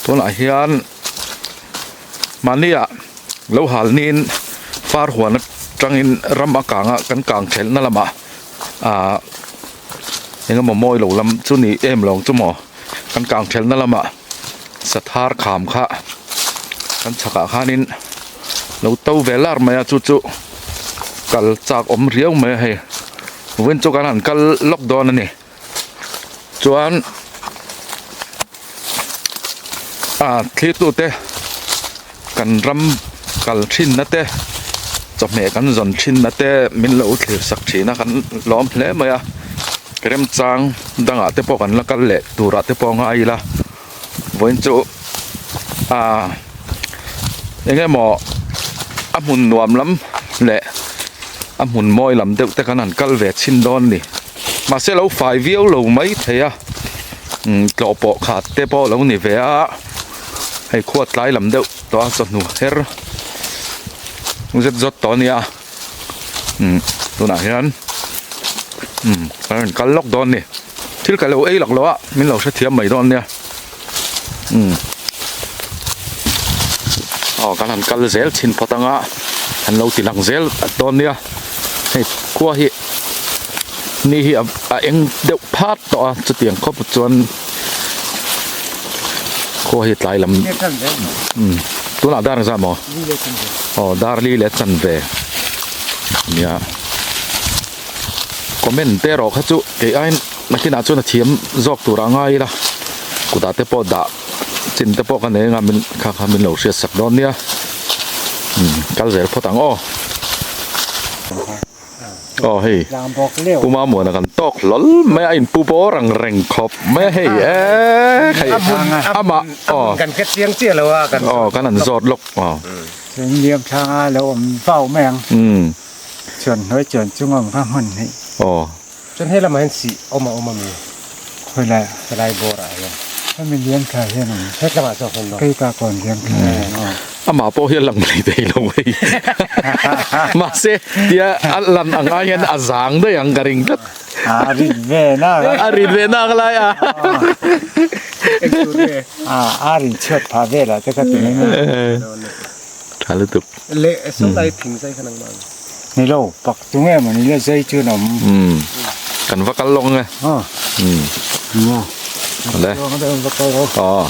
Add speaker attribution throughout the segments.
Speaker 1: Tunah hian mahnia lo hal niin far huan atangin ram a kang a kan kang thelhna lamah ahh eng emaw mawi lo lam chu ni em lo ang chu maw kan kang thelhna lamah sathar kham kha kan chhakah khanin lo to ve lar mai a chu chu kal chak awm riau mai a hei vawiin chu kan han kal lawk dawn a ni. Chuan ah thlirtute kan ram kal thinna te chawhmeh kan zawn thinna te min lo thlir sak thin a kan lawm hle mai a remchang dangah te pawh kan la kal leh turah te pawh a ngai ila vawiin chu ah eng emaw a hmun nuam lam leh a hmun mawi lam deuh te kan han kal ve chhin dawn a ni. Mahse lo fai viau lo mai thei a umm tlawh pawh khat te pawh lo ni ve a hei khua tlai lam deuh tawh a chawhnu her zet zawt tawh a nia umm tunah hian umm kan rawn kal lawk dawn a ni thil ka lo ei lak lo a min lo hrethiam mai dawn nia umm aw kan han kal zel chhin phawt ang a an lo ti lang zel dawn nia hei khua hi. Ni hi a eng deuh phat tawh a chutiang khawp chuan khua hi tlai lam umm tunah dar engzah maw aw dar li leh chanve nia comment te erawh kha chu kei aiin nakinah chuan a thiam zawk tur a ngai ila kutah te pawh dah chin te pawh ka nei anga min kha kha min lo hriat sak dawn nia umm kal zel phawt ang aw. Aw hei Puma muana kan tawk hlawl mai a inpu bawr ang reng khawp mai a hei eee hei amah aw
Speaker 2: kan hre chiang chiah lo a kan
Speaker 1: aw kan han zawt lawk aw
Speaker 3: chuan liam thlang a lo awm vau mai ang
Speaker 1: umm
Speaker 3: chuan hnuai chuan chung awm kha hmun hnih
Speaker 1: aw
Speaker 2: chuan he lamah hian sih awm a awm a mi
Speaker 3: khawilai
Speaker 2: helai bawr ah hian
Speaker 3: hemi liam thla hian awm
Speaker 2: hetlamah zawk hian
Speaker 3: phei ka kawn liam thla hian awm.
Speaker 1: Amah pawh hi a lang mai thei lo hei. Mahse tia a lan ang ai hian a zang daih ang ka ring tlat.
Speaker 3: A rit ve na ka.
Speaker 1: A rit ve na ka lai a.
Speaker 3: A rin chhuat phah vel ah te ka ti mai mai.
Speaker 1: Tha lutuk.
Speaker 2: Le saw lai thing zai kha nangmah ang.
Speaker 3: Ni lo, pak chu nge maw ni le zai chu an awm.
Speaker 1: Kan va kal lawk ang e.
Speaker 3: Nia.
Speaker 1: Le. Aw.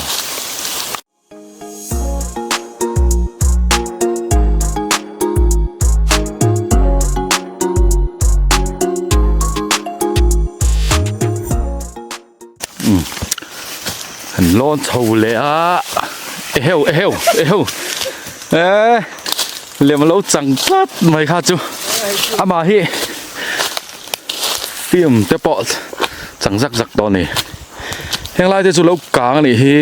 Speaker 1: An lawn chho leh a eheu eheu eheu eee lem a lo chang tlat mai kha chu amah hi film te pawh chang zak zak tawh a ni. Heng lai te chu lo kang a nih hi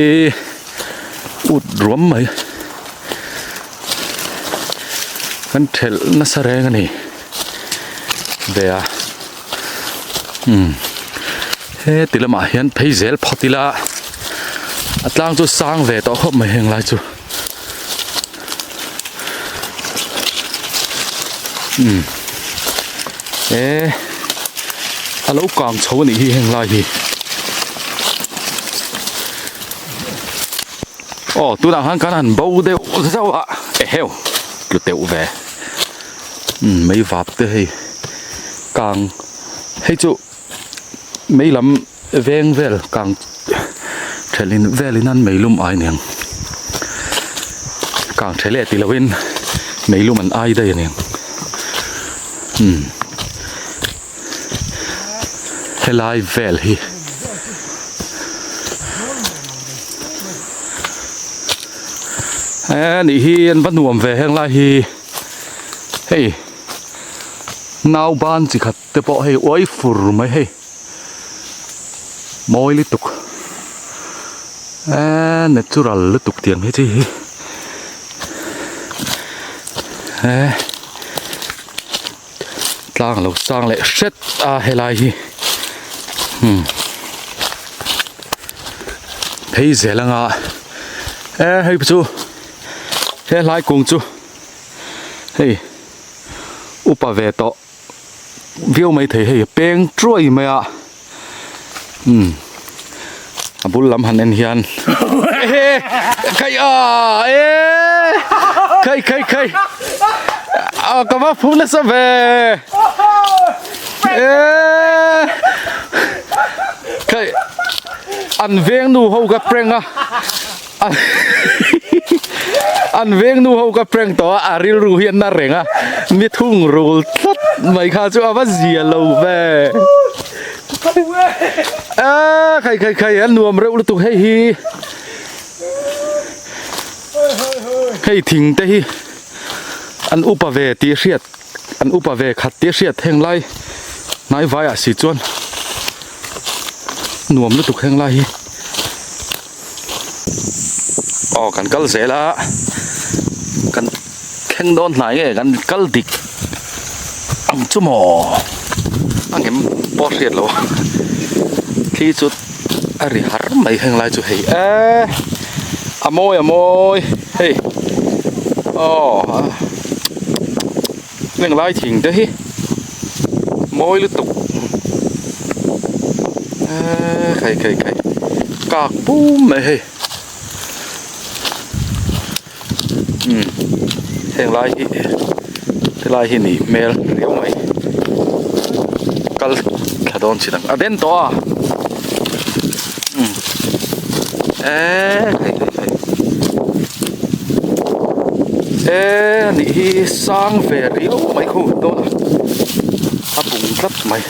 Speaker 1: ut ruam mai kan thelh nasa reng a ni ve a umm heti lamah hian phei zel phawt ila a tlang chu sang ve tawh khawp mai heng lai chu umm e a lo kang chho a nih hi heng lai hi aw tunah khan kan han bo deuh zauh a eheu tlu teuh ve umm mei vap te hei kang hei chu mei lam veng vel kang thelh in velin an meilum ai aniang kang thelh leh tih lovin meilum an ai daih aniang umm helai vel hi eh nih hi an va nuam ve heng lai hi hei nauban chi khat te pawh hei uai fur mai hei mawi lutuk eee natural lutuk tiang hi chi hi eee tlang lo sang leh hret a helai hi hmm phei zel anga e hei chu he hlai kung chu hei upa ve tawh viau mai thei hei peng chuai mai a umm. A bul lam han en hian ehe khai a e khai khai khai a ka va phu nasa ve e khai an veng nu ho ka prank a an veng nu ho ka prank tawh a a rilru hi an na reng a mi thung rul tlat mai kha chu a va zia lo ve. A khai khai khai an nuam reuh lutuk hei hi hei thing te hi an upa ve tih hriat an upa ve khat tih hriat heng lai hnai vai ah si chuan nuam lutuk heng lai hi aw kan kal zel a kan thleng dawn hnai nge kan kal dik ang chu maw a ngem pawh hriat loh a thli chu a ri har mai heng lai chu hei eee a mawi a mawi hei aw heng lai thing te hi mawi lutuk eee khai khai khai kak pum mai hei umm heng lai hi helai hi nih hmel riau mai kal thla dawn chin ang a den tawh a umm eee khai khai khai eee a nih hi sang ve riau mai khu dawn a a bung tlat mai.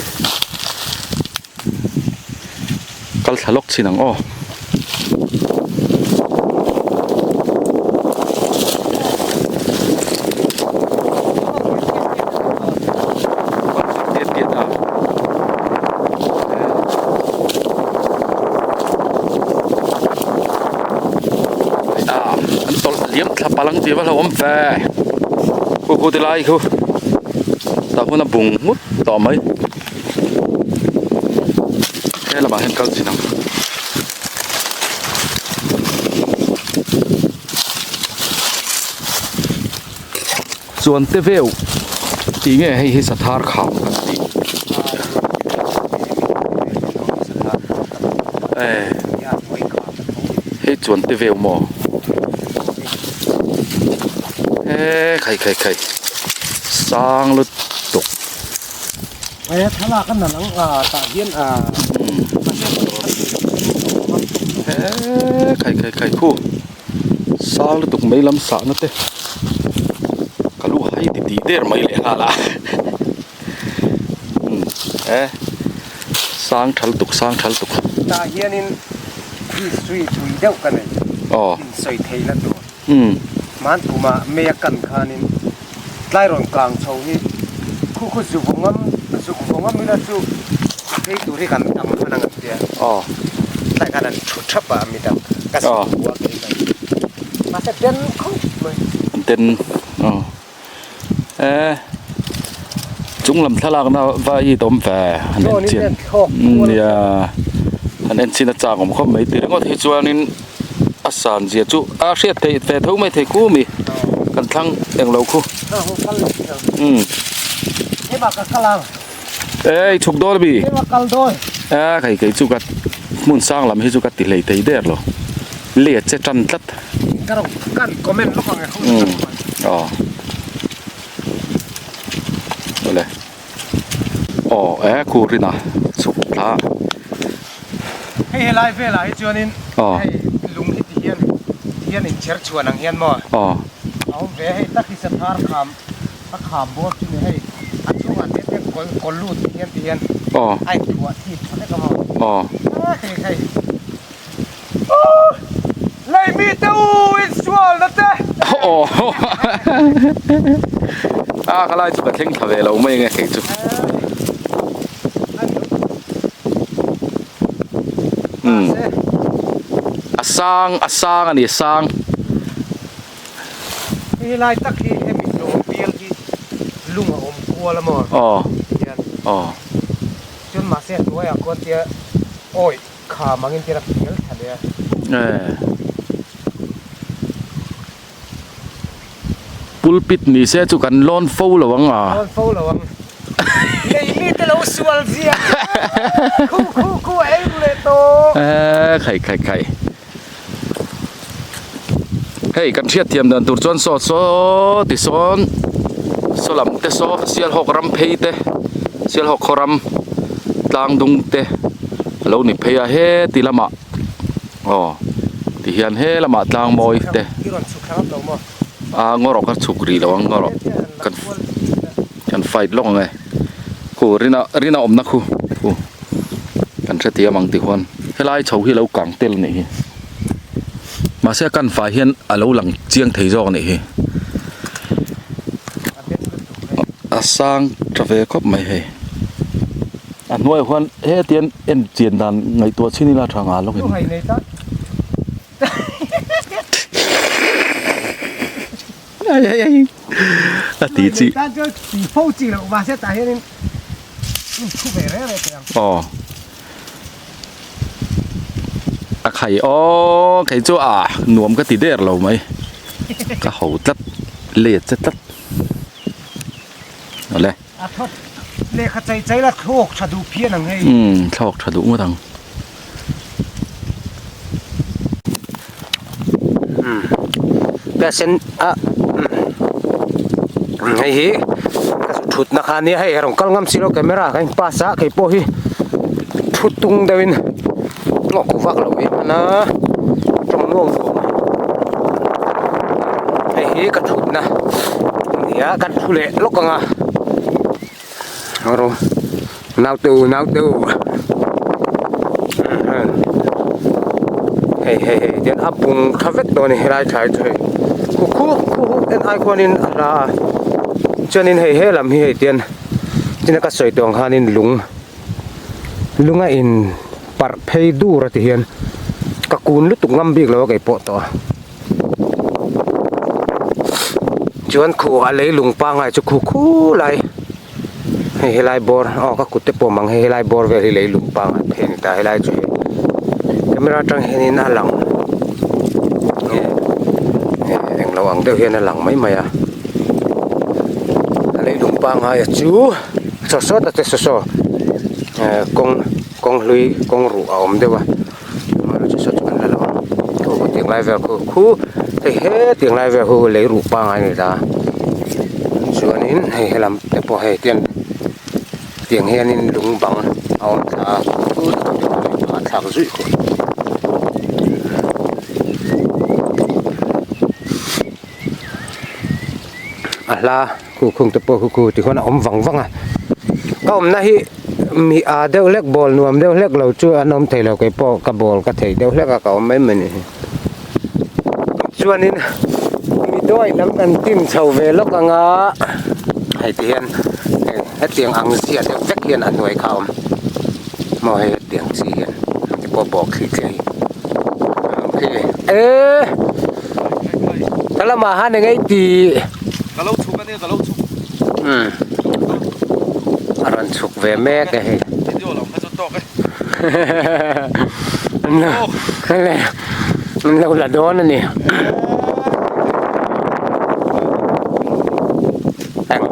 Speaker 1: Kal thla lawk chin ang aw. An tawlh liam thla palang tih va hlauhawm ve khu khu ti lai khu tah hun a bung nghut tawh mai. He lamah hian kal chin ang. Chuan te veu tih nge hei hi sathar kham kan tih. Hei chuan te veu maw? He khai khai khai sang lutuk.
Speaker 2: He thlalak a nalh ang a tah hian a
Speaker 1: He khai khai khai khu sang lutuk mai lam sahna te ka lu hai ti tih der mai leh nghal a umm he sang tha lutuk sang tha lutuk
Speaker 2: tah hianin history thui deuh ka nei
Speaker 1: aw
Speaker 2: insawi theihna tur
Speaker 1: umm
Speaker 2: hman kumah mei a kan khanin tlai rawn kang chho hi khu khu zuk vawngam zuk vawngam ila chu a phei tur hi kan dang hman ang an tia
Speaker 1: aw
Speaker 2: tlai khan an thu thap a mi dang ka
Speaker 1: aw
Speaker 2: zuk vua kei mai mahse den khawp mai
Speaker 1: an den aw e chung lam thlalak na va i tawm ve an en chin nia an en chin a chak awm khawp mai ti ringawt hi chuanin a san zia chu a hriat theih ve tho mai thei khu mi kan thlang englo khu umm ei chhuk dawn ami a kei kei chu ka hmun sang lam hi chu ka ti hlei thei der lo let che tan tlat umm aw awle aw e khu rin a chhuk thla
Speaker 2: hei helai velah hi chuanin hei lung hi ti hian ti hian inchher chhuan ang hian maw
Speaker 1: aw
Speaker 2: a awm ve hei tak hi sathar kham a kham bawr chu ni hei a chhungah te te kawl kawl lut ti hian ti hian
Speaker 1: aw
Speaker 2: a inthuah thip tha vek a maw
Speaker 1: aw
Speaker 2: hei hei Lei mi te u in sual na te.
Speaker 1: Aw a ka lai chu ka thleng thla ve lo mai nge kei chu. Um a sang a sang a ni a sang.
Speaker 2: Hei lai tak hi hemi hlawm bial hi lung a awm kual a maw.
Speaker 1: Aw
Speaker 2: hian.
Speaker 1: Aw.
Speaker 2: Chuan mahse a hnuaiah khuan tia awi. Kha mangin tir a phial tha leh a.
Speaker 1: Eh. Pulpit ni se chu kan lawn fo lo ang a.
Speaker 2: Lawn fo lo ang. Lei mi te lo Lo sual zia khu khu khu a ei ru leh tawh.
Speaker 1: Eee khai khai khai. Hei kan hriat thiam dan tur chuan saw saw ti sawn saw lam te saw Sialhawk ram phei te Sialhawk khaw ram tlang dung te a lo ni phei a heti lamah aw ti hian he lamah tlang mawi te a ngaw rawh ka chhuk rih lo ang ngaw rawh kan kan fight lawk ang e khu rina rina awmna khu khu kan hrethiam ang tihuan helai chho hi a lo kang tel a nih hi mahse a kan fai hian a lo lang chiang thei zawk a nih hi a sang tha ve khawp mai hei a hnuaiah khuan hetiang en chian dan ngaihtuah chin ila tha nghal lawkin. A ti chi. Aw. A khai aw kei chu a nuam ka ti der lo mai. Ka ho tlat let che tlat. Awle.
Speaker 2: A thawt lehkha chei chei la thlawk tha duh phian ang hei.
Speaker 1: Umm thlawk tha duh ngawt ang.
Speaker 2: Ka sen a hei hi ka thut na kha ania hei rawn kal ngam si lo camera ka in pass a kei pawh hi thu tung deuh in ngaw ku vak lo hi hman a tawng nuam nuam a hei hi ka thut na ania kan thu leh lawk ang a. Ro naute u naute u hei hei hei tian a bung tha vek dawn a ni helai thlai chu hei khu khu khu en ai khuanin a hla a chuanin hei he lam hi hei tian tina ka sawi tawh ang khanin lung lung a in parh phei dur a ti hian ka kun lutuk ngam bik lo a keipawh tawh a. Chuan khu a leilung pangngai chu khu khu lai hei helai bawr aw ka kut te pawh mang hei helai bawr vel hi leilung pangngai phei a ni ta helai chu hei camera atang hianin a lang eh englo ang deuh hian a lang mai mai a a leilung pangngai a chu saw saw ta te saw saw eh kawng kawng hlui kawng ruh a awm deuh a. Chu saw chu kan la lo ang khu khu tiang lai vel khu khu hei hetiang lai vel khu lei ruh pangai a ni ta chuanin hei helam te pawh hei tian tiang hianin lung bang a awm thla a khu a thlak zuih khu. A hla khu khung te pawh khu khu tikhuan a awm vang vang a ka awmna hi mi a deuh hlek ball nuam deuh hlek lo chu an awm thei lo kei pawh ka ball ka thei deuh hlek a ka awm mai mai ni chuanin mi dawi lam kan tin chho ve lawk ang a hei ti hian hetiang ang zia deuh vek hian a hnuai kha a awm maw hei hetiang chi hian ti pawh bawk thli thli a hi eee. Ka lamah han eng ei tih
Speaker 1: Ka lo chhuk ania ka lo chhuk.
Speaker 2: Umm a rawn chhuk ve mek e hei.
Speaker 1: Video lam kha chu tawk e.
Speaker 2: An lo la dawn a ni. Eng.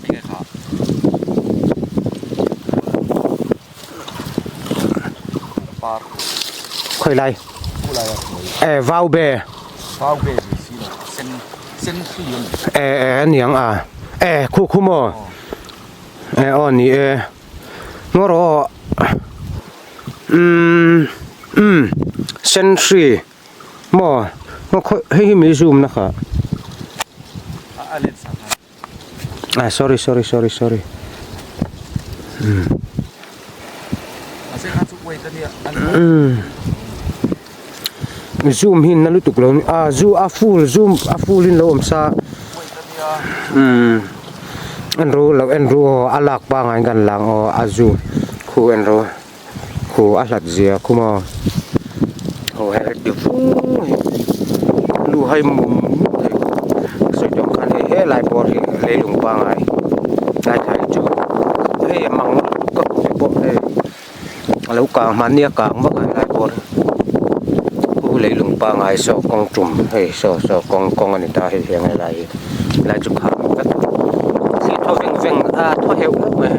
Speaker 1: Enge kha. Par.
Speaker 2: Khawi lai. E vau be.
Speaker 1: Vau be ni si lo sen sen hri a ni.
Speaker 2: E e a niang a. E khu khu maw. E aw ni e. Ngaw rawh. Umm umm sen hri maw. Ngaw hei hi mi zoom na kha.
Speaker 1: A let sak a.
Speaker 2: Ah sorry sorry sorry sorry umm zoom hi na lutuk lo a zu a full zoom a full in lo awm sa umm en ru lo en ru aw a lak pangai in kan lang aw a zoom khu en ru khu a hlat zia khu maw aw hei ti vung hi lu hai mum mum thei sawi tawh khan hei helai bawr hi leilung pangai lai thai chu hei a mang ka hmu pawh hei a lo kang hmanni a kang vak a helai bawr hi khu leilung pangai saw kawng tum hei saw saw kawng kawng a ni ta hei hian helai hi helai chu kham vek thli thaw veng veng a thaw heuh heuh mai.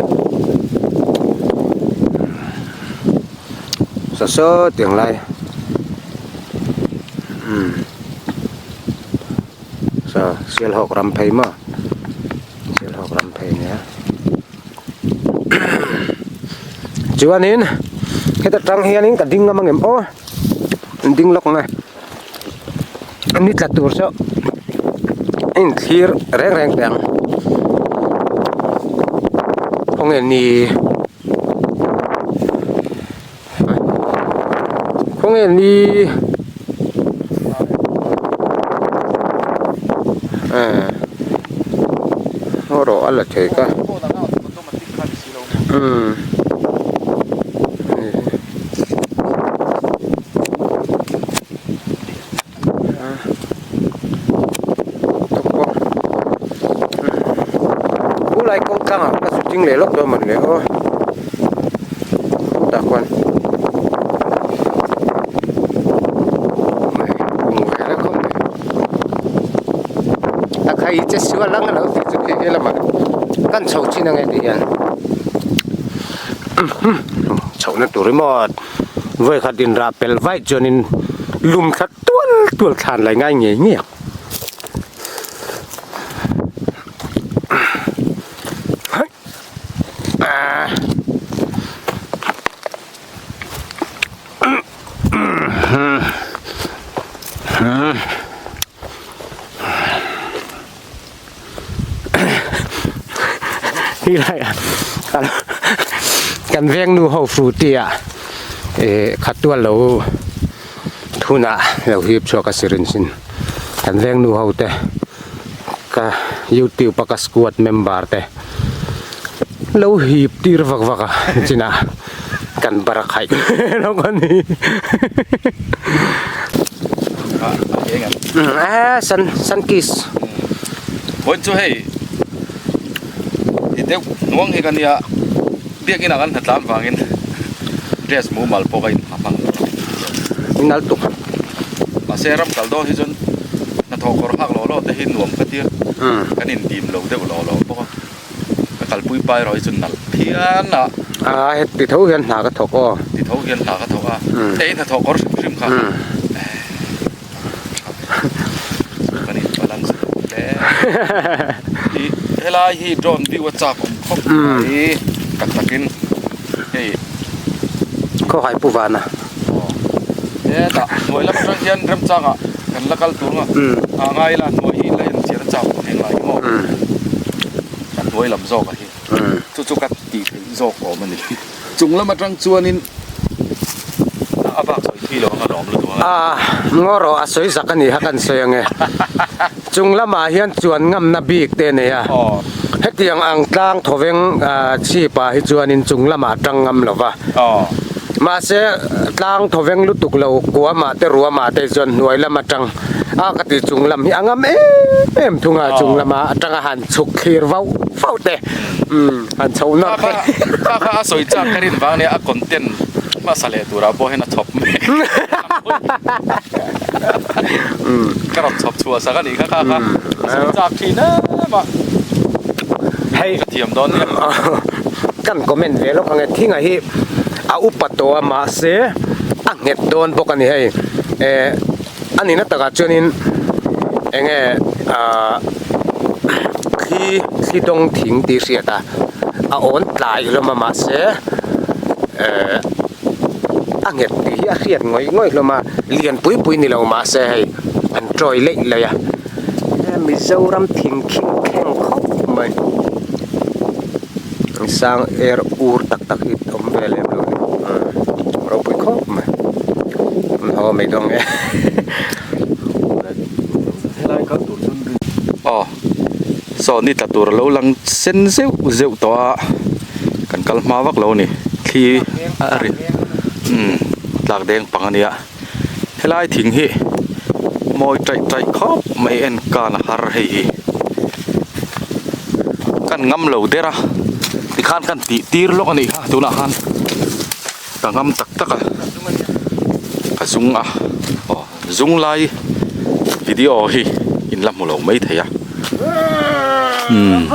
Speaker 2: Saw saw tiang lai umm saw sialhawk ram phei maw sialhawk ram phei nia chuanin heta tang hianin ka ding ngam ang em aw an ding lawk ang e ni tla tur saw a inthlir reng reng teh ang khawnge ni. Khawnge ni eh haw rawh a la thei ka umm Khulai kawng tlangah ka shooting leh lawk dawn mawni le aw tah khuan kung ve reng khawp mai a khai che sual ang a lo tih chu khi lamah kan chho chin ang e tih hian chhohna tur hi maw. Vawikhat inrah pelh vaih chuanin lum thla tual tual thlan lai ngai ngei ngei ang. Hi lai ah kan veng nu ho frutty ah eh khat tual lo thunah lo hip chhuak a syringe in kan veng nu ho te ka youtube a ka squad member te lo hip tir vak vak a chinah kan barakhaih lawk a ni. A sun sun kiss
Speaker 1: vawiin chu hei ti deuh hnuang hi ka nia biakin ah kan hnatlan vangin dress mumal pawh ka inha hmang lo
Speaker 2: inal tuk
Speaker 1: mahse ram kal dawn hi chuan hnathawh kawr hak lawh lawh te hi nuam ka tia kan indim lo deuh lawh lawh bawk a. Ka kalpui pai erawh hi chu nalh phian a.
Speaker 2: A het ti tho hian hna ka thawk aw.
Speaker 1: Ti tho hian hna ka thawk a. Hei hna thawk kawr hrim hrim kha. Kan in balance hle. I helai hi drone view a chak awm khawp mai tak takin hei.
Speaker 2: Khawhai pu vana.
Speaker 1: Hetah hnuai lam atang hian remchangah kan la kal tur nga a ngai la hnuai hi la enchian a chak awm englai hi maw a hnuai lam zawk a hi chu chu ka tih theih zawk awm a ni chung lam atang chuanin a bak sawi thui lo ang a lawm lutuk ang
Speaker 2: a ngaw rawh a sawi zak a ni kha kan sawi ang e chung lamah hian chuan ngamna bik te a nei a hetiang ang tlang thawveng chhip ah hi chuanin chung lamah a tang ngam lo va. Mahse, tlang thawveng lutuk lo kuamah te ruamah te chuan hnuai lam atang a ka ti chung lam hi a ngam em em thung a, chung lama atanga han chhuk thlir vauh vauh te umm han chho nawr te.
Speaker 1: Kha kha a sawi chak ka rin vang nia a content hmasa leh turah pawh hian a chhawp mai ka rawn chhawp chhuah sak a nih kha kha kha a sawi chak thin em a.
Speaker 2: Hei
Speaker 1: ka thiam dawn nia.
Speaker 2: Kan comment ve lawk ang e thinga hi a upa tawh a mahse a nghet dawn bawk a ni hei eh a nihna takah chuanin eng nge ah thli thli dawng thing tih hriat a a awn tlai hlawm a mahse eh a nghet tih hi a hriat ngawih ngawih hlawm a lian pui pui ni lo mahse hei an tawi leih leih a. Mizoram thing khing thleng khawp mai sang er ur tak tak hi awm ve lem lo ni ropui khawp mai an haw mai dawn nge
Speaker 1: aw saw ni tla tur alo lang sen zeuh zeuh tawh a kan kal hma vak lo a ni thli a ri umm tlak deng pang a nia. Helai thing hi mawi taih taih khawp mai en kan a har hei hi kan ngam lo der a tikhan kan tih tir lawk a nih kha tunah khan ka ngam tak tak a ka zung a aw zung lai video hi in la hmu lo mai thei a umm.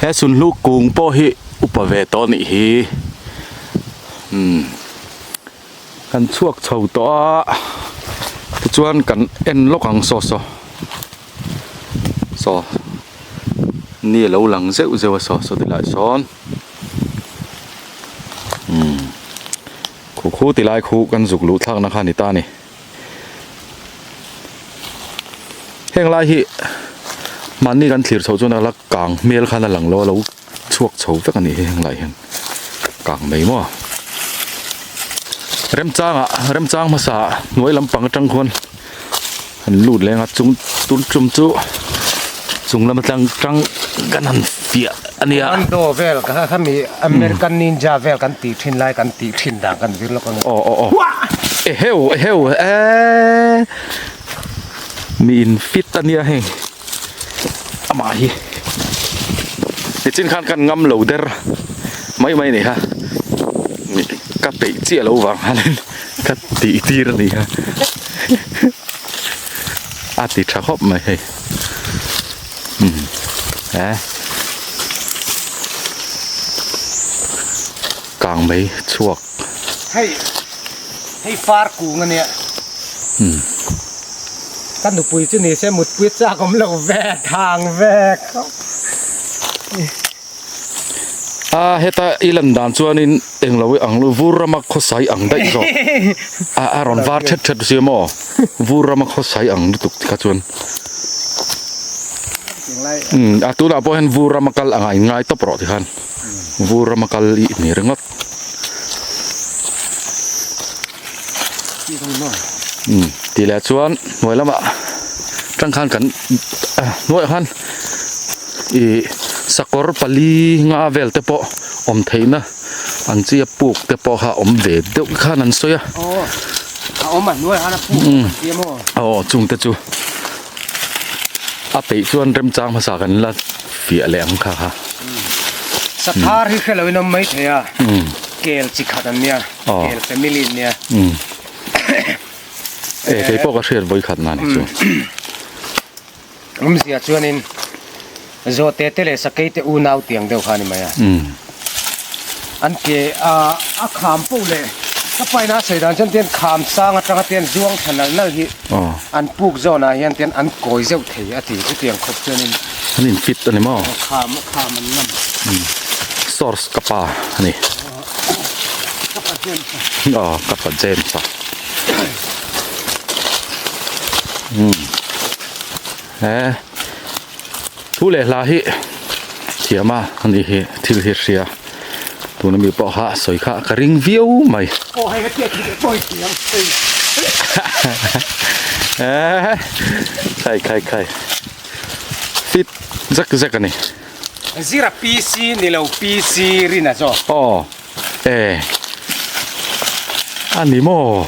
Speaker 1: He sunhlu kung pawh hi upa ve tawh a nih hi. Umm kan chhuak chho tawh a tichuan kan en lawk ang saw saw saw ni a lo lang zeuh zeuh a saw saw ti lai sawn umm khu khu ti lai khu kan zuk luh thlakna kha a ni ta a ni. Heng lai hi mahni kan thlir chhoh chuan a la kang hmel khan a lang lo a lo chhuak chho vek a nih hi heng lai hian kang mai maw remchangah remchang hmasa hnuai lampang atang khuan an lut leng a chung tun tum chu chung lam atang tang kan han fiah a nia.
Speaker 2: Commando vel kha khami American Ninja vel kan tih thin lai kan tih thin dan kan zir lawk a ni.
Speaker 1: Aw aw aw. Eheu eheu eee mi in fit a nia heng amah hi nichin khan kan ngam lo der mai mai a ni kha ka peih chiah lo vang khanin ka tih tir a ni kha a ti tha khawp mai hei umm eh kang mai chhuak.
Speaker 2: Hei hei far kung a nia.
Speaker 1: Umm.
Speaker 2: Ka nupui chu ni se mutpui chak awm lo ve thang ve khawp.
Speaker 1: A heta i lan dan chuanin englo i ang lo vur rama khawsai ang daih zawk a a rawn var thet thet si maw vur rama khawsai ang lutuk tikha chuan umm a tunah pawh hian vur rama kal anga in ngai tawp rawh tikhan vur rama kal i ni ringawt. Umm tih leh chuan hnuai lamah tang khan kan hnuaiah khan ih sakawr pali nga vel te pawh awm theihna ang chi a puk te pawh kha awm ve deuh khan an sawi a aw chung te chu a peih chuan remchang hmasa kan la fiah leh ang kha kha.
Speaker 2: Sathar hi hre loin awm mai thei a, kel chi khat an nia, kel family an nia.
Speaker 1: E kei pawh ka hriat vawi khat na ni chu.
Speaker 2: Awmzia chuanin zawhte te leh sakei te unau tiang deuh kha a ni mai a. An ke a a kham poh leh ka paina a sawi dan chuan tian kham sang atanga tian zuang thla nalh nalh hi an puk zawnah hian tian an kawi zeuh thei a ti chutiang khawp chuanin
Speaker 1: An in fit a ni maw?
Speaker 2: Kham a kham an ngam.
Speaker 1: Source ka pa a ni.
Speaker 2: Ka pa James a.
Speaker 1: Aw ka pa James a. He thu leh hla hi thiam a ani hi thil hi hria tuna mi pawh kha sawi kha ka ring viau mai khai khai khai fit zek zek ani
Speaker 2: zira pc ni lo pc rin a zawk
Speaker 1: aw e ani maw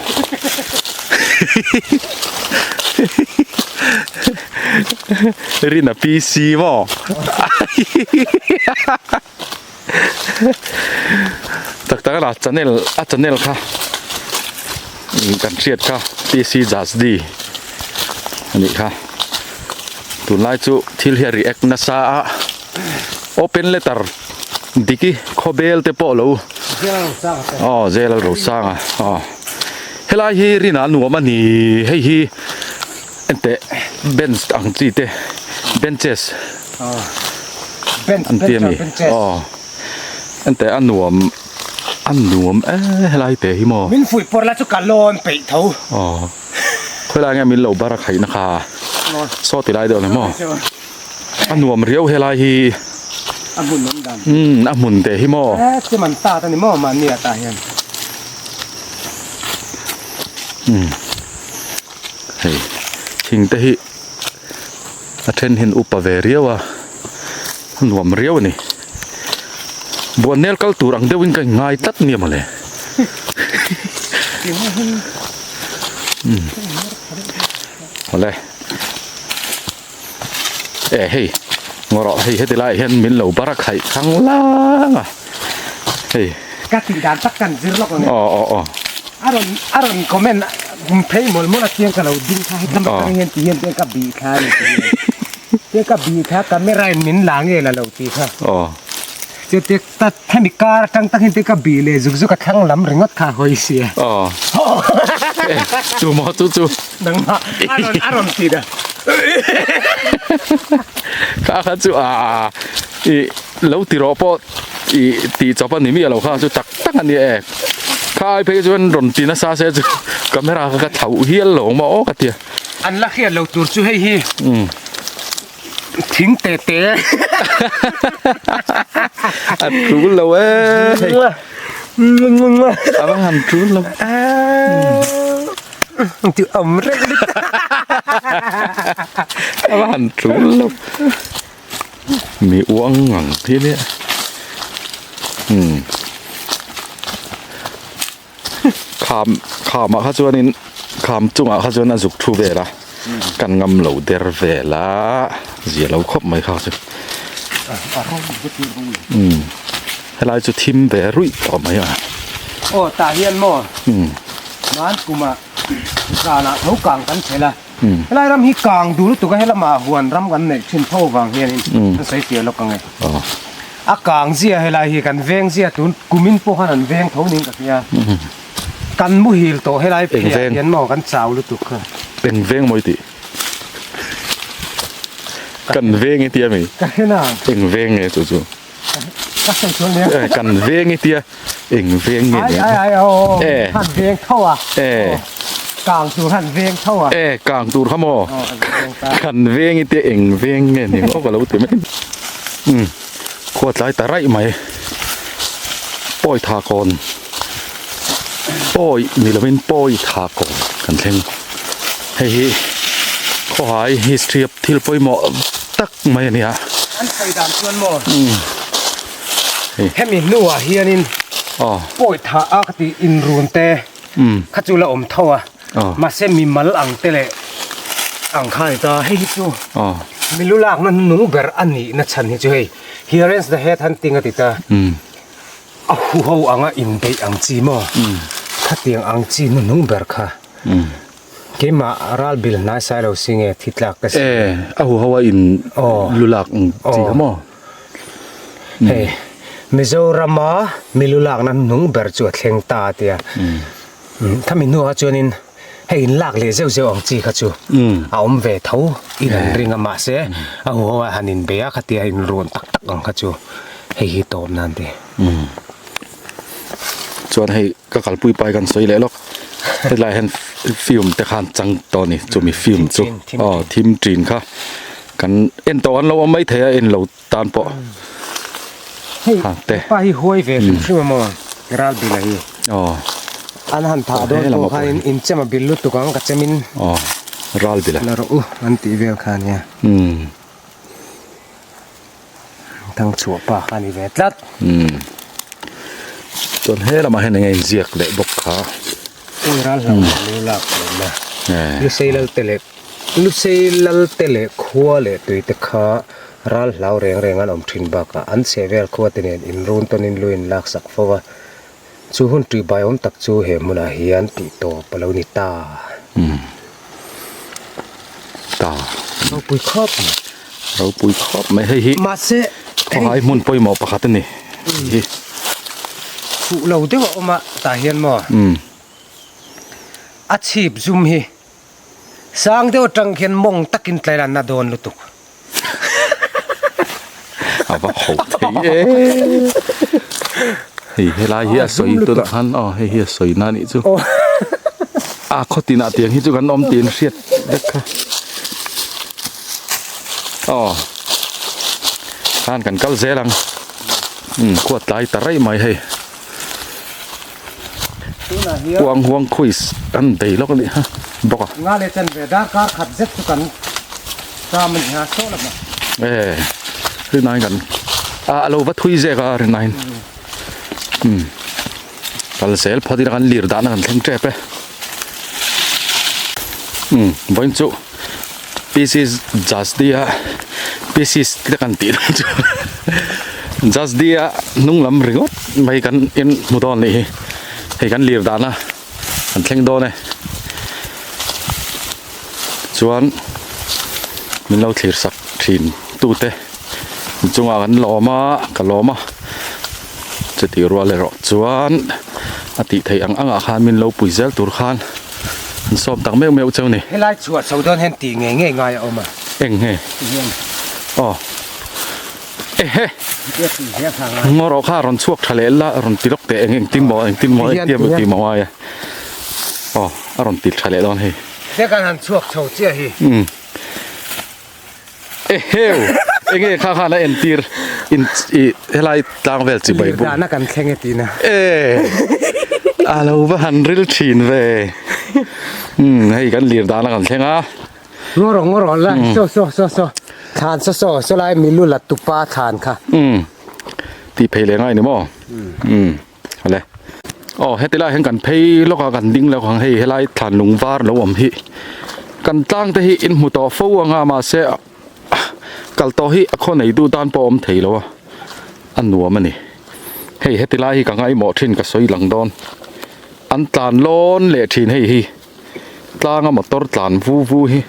Speaker 1: Rina PC maw tak tak a channel a channel kha kan hriat kha PC Jasdi anih kha tunlai chu thil hi a react nasa a open letter Diki khawbel te pawh lo aw zel a ro sang a aw helai hi rinah nuam a ni hei hi enteh bench ang chi te benches an ti a mi aw enteh a nuam a nuam e helai te hi maw
Speaker 2: min fuih pawr la chu ka lawn peih tho
Speaker 1: aw khawilai nge min lo bar a khaihna kha saw ti lai deuh ni maw. A nuam riau helai hi.
Speaker 2: A hmun awm dan.
Speaker 1: Umm a hmun teh hi maw.
Speaker 2: E chem an tat a ni maw mahni ah tah hian.
Speaker 1: Umm hei thing te hi a then hian upa ve riau a a nuam riau a ni. Buannel kal tur ang deuhin ka inngai tlat nia mawle. Umm awle. E hei ngaw rawh hei heti laiah hian min lo bar a khaih thlang lang a hei
Speaker 2: ka tih dan tak kan zir lawk ang e
Speaker 1: aw aw aw
Speaker 2: a rawn a rawn comment phei mawlh mawlh a chiang ka lo ding kha heti lam atang hian ti hian ka bih thla a ni ti hian. Te ka bih kha camera in min la nge la lo tih kha.
Speaker 1: Aw.
Speaker 2: Chu te ta hemi kar atang tak hian te ka bih leh zuk zuk a thlang lam ringawt kha a hawi sia.
Speaker 1: Aw. Tu maw chu chu.
Speaker 2: Nangmah a rawn a rawn ti dah.
Speaker 1: Kha kha chu a i lo ti rawh pawh i tih chawp a ni miah lo kha chu tak tak a ni e. Kha ai phei chuan rawn ti nasa se chu camera kha ka thlauh hial lo ang maw aw ka tia.
Speaker 2: An la hriat lo tur chu hei hi thing te te.
Speaker 1: A tul lo e. A va han tul lo.
Speaker 2: Ti awm reng lut.
Speaker 1: A va han tul lo. Mi uang ang hi nia. Kham khamah kha chuanin kham chungah kha chuan a zuk thu vel a kan ngam lo der vel a zia lo khawp mai kha chu umm helai chu thim ve ruih tawh mai a.
Speaker 2: Aw tah hian maw hman kumah zanah tho kang kan chhel a helai ram hi kang dul lutuk a helamah huan ram kan neih thin tho vang hianin an sawi fiah lawk ang e. A kang zia helai hi kan veng zia tun kumin pawh khan an veng tho ning ka hria. Kan muhil tawh helai phiah hian maw kan chau lutuk kha.
Speaker 1: Eng veng maw i tih? Kan veng i tia mi?
Speaker 2: Ka hre na.
Speaker 1: Eng veng nge chu chu?
Speaker 2: Ka sawi chuan nia.
Speaker 1: Kan veng i tia eng veng nge
Speaker 2: nia? Ai ai ai aw han veng tho a. Kang tur han veng tho a.
Speaker 1: E kang tur kha maw? Kan veng i tia eng veng nge ni maw ka lo ti mai. Umm khua tlai ta raih mai pawi tha kawn pawi ni lovin pawi tha kawn kan thleng hei hi khawhai history a thil pawimawh tak mai a ni a.
Speaker 2: An sawi dan chuan maw hemi hnuah hianin pawi tha a ka tih inrun te kha chu la awm tho a. Mahse mi mal ang te leh ang kha a ni ta, hei hi chu mi lu lakna hnung ber a nihna chhan hi chu hei here is the head hunting a ti ta, a huho anga inbeih ang chi maw khatiang ang chi hnuhnung ber kha keimah ral bil hnai sai lo si nge thi tlak ka si.
Speaker 1: E a huho a in lu lak ang chi kha maw.
Speaker 2: Hei Mizorama mi lu lakna hnuhnung ber chu a thleng ta a tia. Khami hnuah chuanin hei in lak leh zeuh zeuh ang chi kha chu a awm ve tho in an ring a mahse a huho a han inbei a khatia in rawn tak tak ang kha chu hei hi tawp nan ti.
Speaker 1: Chuan hei ka kalpui pai kan sawi leh lawk hetlai hian film te khan chang tawh a ni chumi film chu aw thim tin kha kan en tawh an lo awm mai thei a en lo tan pawh
Speaker 2: hei pa hi huai ve hrim hrim a maw ral bil a hi
Speaker 1: aw
Speaker 2: an han thah dawn pawh khan in in chem a bil lutuk ang ka chem in
Speaker 1: aw ral bil a
Speaker 2: la rawh u an tih vel kha nia
Speaker 1: umm
Speaker 2: thang chhuah pa kha ni ve tlat
Speaker 1: umm chuan he lamah hian enge inziak leh bawk kha
Speaker 2: ui ral hlauh lu lak na lusei lal te leh Lusei lal te leh khua leh tui te kha ral hlau reng reng an awm thin bakah an chhehvel khua te nen inrun tawnin lu in lak sak fo a, chu hun tih baiawm tak chu he hmunah hian tih tawp a lo ni ta.
Speaker 1: Ta.
Speaker 2: Ropui khawp mai.
Speaker 1: Ropui khawp mai hei hi.
Speaker 2: Mahse
Speaker 1: khawhai hmun pawimawh pakhat a ni hi.
Speaker 2: Fuh lo deuh a awm a tah hian maw? A chhip zum hi. Sang deuh atang khian mawng takin tlai lan na dawn lutuk.
Speaker 1: A va ho thei e. Hei helai hi a sawi tunah khan aw hei hi a sawi na nih chu. A khaw tinah tiang hi chu kan awm tih an hriat vek kha. Aw khan kan kal zel ang. Umm khuat tlai ta raih mai hei. Uang huang quiz an bei lawk a nih ha bawk a.
Speaker 2: Nga leh chan ve darkar khat zet chu kan ram a ni ha saw lamah.
Speaker 1: E rinaiin kan a a lo va thui zek a rinaiin umm kal zel phawt ila kan lir dahna kan thleng tep e umm vawiin chu PC Jasdi-a PC te kan tih dawn chu Jasdi-a hnung lam ringawt mai kan in hmu dawn nih hi hei kan lir dahna kan thleng dawn e chuan. Min lo thlir sak thin tute chungah kan lawm a ka lawm a chutih rual erawh chuan a tih theih ang angah khan min lo pui zel tur khan an sawm tak meuh meuh cheu ni.
Speaker 2: Helai chhuah chho dawn hian tih ngei ngei ngai a awm a.
Speaker 1: Eng nge? Aw. Ehe. Ngaw rawh kha rawn chhuak tha leh la rawn ti lawk teh eng engtin maw engtin maw engtia maw tih maw ai a. Aw a rawn ti tha leh dawn hei.
Speaker 2: Te kan han chhuak chho chiah hi.
Speaker 1: Umm. Eheu! Enge kha khan a entir in i helai tlang vel chi bai buk.
Speaker 2: Lirdahna kan thleng e tihna.
Speaker 1: E! A lo va han ril thin ve. Umm hei kan lirdahna kan thleng a.
Speaker 2: Ngaw rawh ngaw rawh la saw saw saw saw thlan saw saw saw lai milu la tupa thlan kha.
Speaker 1: Umm tih phei leh ngai ni maw? Umm awle. Aw heti lai hian kan phei lawk a kan ding lawk ang hei helai thlan lung var lo awm hi kan tlang te hi in hmu tawh fo anga mahse kal tawh hi a khaw nei duh tan pawh a awm thei lo a a nuam a ni. Hei heti lai hi ka ngaihmawh thin ka sawi lang dawn an tlan lawn leh thin hei hi. Tlanga motor tlan vu vu hi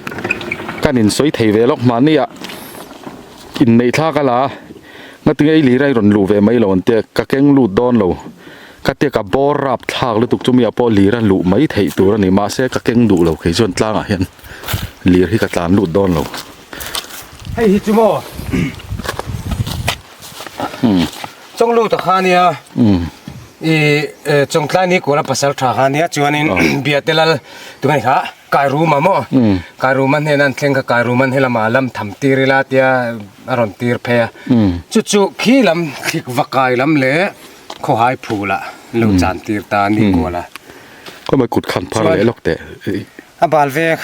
Speaker 1: kan insawi thei ve lawk mahni ah inneih thlak a la a ngatinge i lira i rawn luh ve mai lo an tia ka keng lut dawn lo ka tia ka bawr rap thlak lutuk chumi ah pawh lira luh mai theih tur a ni mahse ka keng duh lo kei chuan tlangah hian lir hi ka tlan lut dawn lo.
Speaker 2: Hei hi chu maw Chawnglut a kha nia i Chawngtlai ni kuala pasal tha kha nia chuanin Biate lal tunge kha Kairuma maw Kairuma hnena an thleng kha Kairuman helama lam tham tir ila tia a rawn tir phei a chu chu khi lam thlik va kai lam leh khawhai phul ah lo chan tir ta ni kuala.
Speaker 1: Khawmai kut khan phar leh lawk teh.
Speaker 2: A bal vek.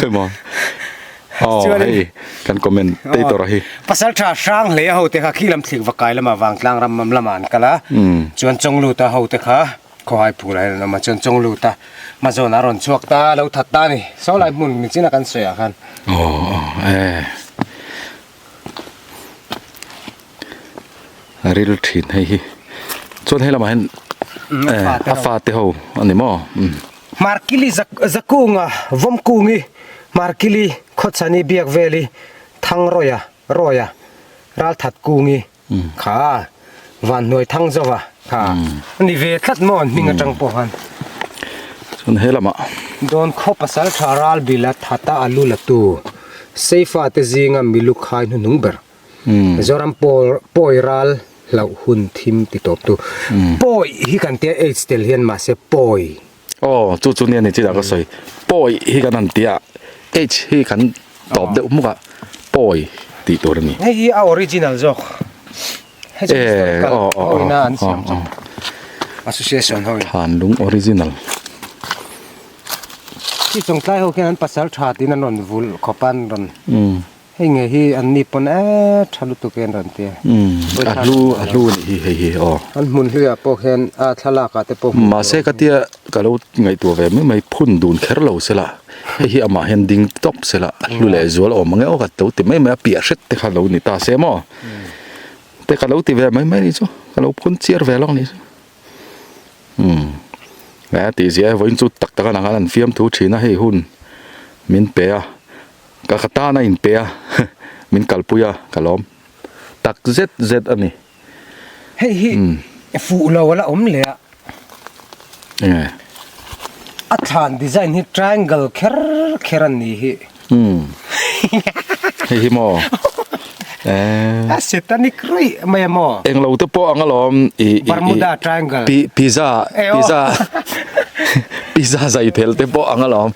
Speaker 1: Chemaw. Aw hei kan comment tei tawrh a hi.
Speaker 2: Pasal tha hrang hle a ho te kha khi lam thlik va kai lama vangtlang ram mam lama an kal a. Chuan Chawnglut a ho te kha khawhai phur ah hian an awm a. Chuan Chawnglut a hmazawn ah a rawn chhuak ta a lo that ta a ni. Saw lai hmun michina kan sawi ah khan.
Speaker 1: Aw aw e. A ril thin hei hi. Chuan hei lamah hian a fate ho a ni maw.
Speaker 2: Markili Zakunga Vawmkungi Markili Khawchhani Biakveli Thangrawia Rawia Ralthatkungi kha Vanhnuai Thangzova kha a ni ve tlat maw an hming atang pawh khan.
Speaker 1: Chuan he lamah.
Speaker 2: Dawn khaw pasal tha Ralbila Thata a lu la tu Seifa te zinga milu khai hnuhnung ber. Zoram pawi ral hlauh hun thim ti tawp tu. Pawi hi kan tia H tel hian mahse pawi.
Speaker 1: Aw chu chu nia ni chidah ka sawi. Pawi hi kan han tia H hi kan tawp deuh hmuk a pawi tih tur a ni.
Speaker 2: Hei hi a original zawk. Hei chu historical hawina an siam chu. Association hawina.
Speaker 1: Thanlung original.
Speaker 2: Khi chawngtlai ho khian an pasal tha tiin an rawn vulh khawp a an rawn. Hei nge hi an ni pawn e tha lutuk e an rawn ti a.
Speaker 1: Umm a hlu a hlu a nih hi hei hi aw.
Speaker 2: An hmun hluiah pawh khian a thlalak ah te pawh hmuh tur
Speaker 1: Mahse ka tia ka lo ngaihtuah ve mai mai phun dun kher lo sela hei hi amah hian ding tawp sela a hlu leh zual awm ang e aw ka lo ti mai mai a piah hret te kha lo ni ta se maw te ka lo ti ve mai mai nih chu ka lo phun chiar ve lawk nih chu umm a tih zia e vawiin chu tak tak a nang an fiamthu thin a hei hun min pe a. Ka ka tan a inpe a, min kalpui a, ka lawm tak zet zet a ni.
Speaker 2: Hei hi fuh lo a la awm leh a.
Speaker 1: Enge?
Speaker 2: A thlan design hi triangle kher kher a ni hi.
Speaker 1: Umm. Hei hi maw? Eeh.
Speaker 2: A satanic ruih mai a maw?
Speaker 1: Englo te pawh ang alawm i i.
Speaker 2: Bermuda triangle.
Speaker 1: Pi pizza pizza. Pizza zai phel te pawh ang alawm.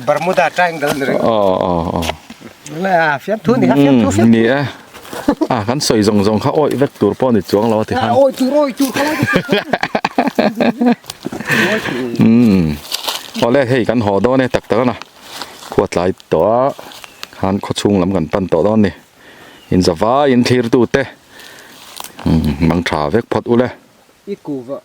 Speaker 2: Bermuda triangle ni reng.
Speaker 1: Aw aw aw.
Speaker 2: La fiam thu ni ha fiam thu fiam.
Speaker 1: Ni e. A kan sawi zawng zawng kha awih vek tur pawh ni chuang lo a ti khan.
Speaker 2: Awih tur awih tur kha.
Speaker 1: Umm. Awle hei kan haw dawn e tak tak a na. Khua tlai tawh a khan khawchhung lam kan pan tawh dawn ni. In zavai in thlir tu te. Mang tha vek phawt ule.
Speaker 2: I kuva.